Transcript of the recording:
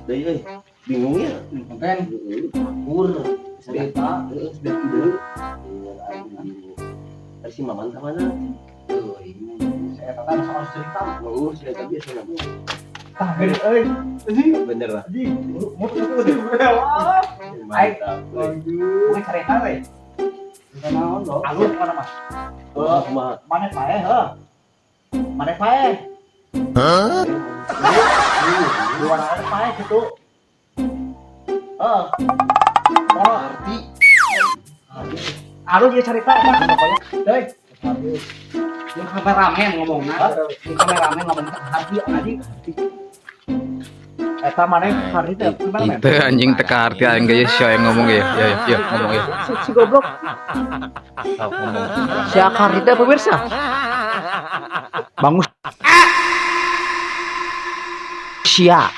Deui euy. Bingung ya. Konten Heeh. kur cerita Heeh, sudah ide. Iya, aing bingung. Ari si Maman ka mana? Tuh, ini saya katakan soal cerita. Oh, si eta biasa ngomong. Tah, gede euy. Bener lah. Mau tuh udah. Mantap euy. Bukan cerita we. Naon lo? Alus mana mah? Wah, kumaha? Mana paeh heuh? Mana paeh? Dua naon paeh gitu. Heeh. Mono Arti. Alus ieu cerita mah pokoknya. Deui. Yang kameramen ngomongna, yang kameramen ngomong arti anjing. Eta maneh hari teh gimana, men? Itu anjing teka arti aing ge sia yang ngomong ya. Ya ya, ya ngomong ya. Si goblok. Tau ngomong. Si Akar teh pemirsa. Bangus. Sia.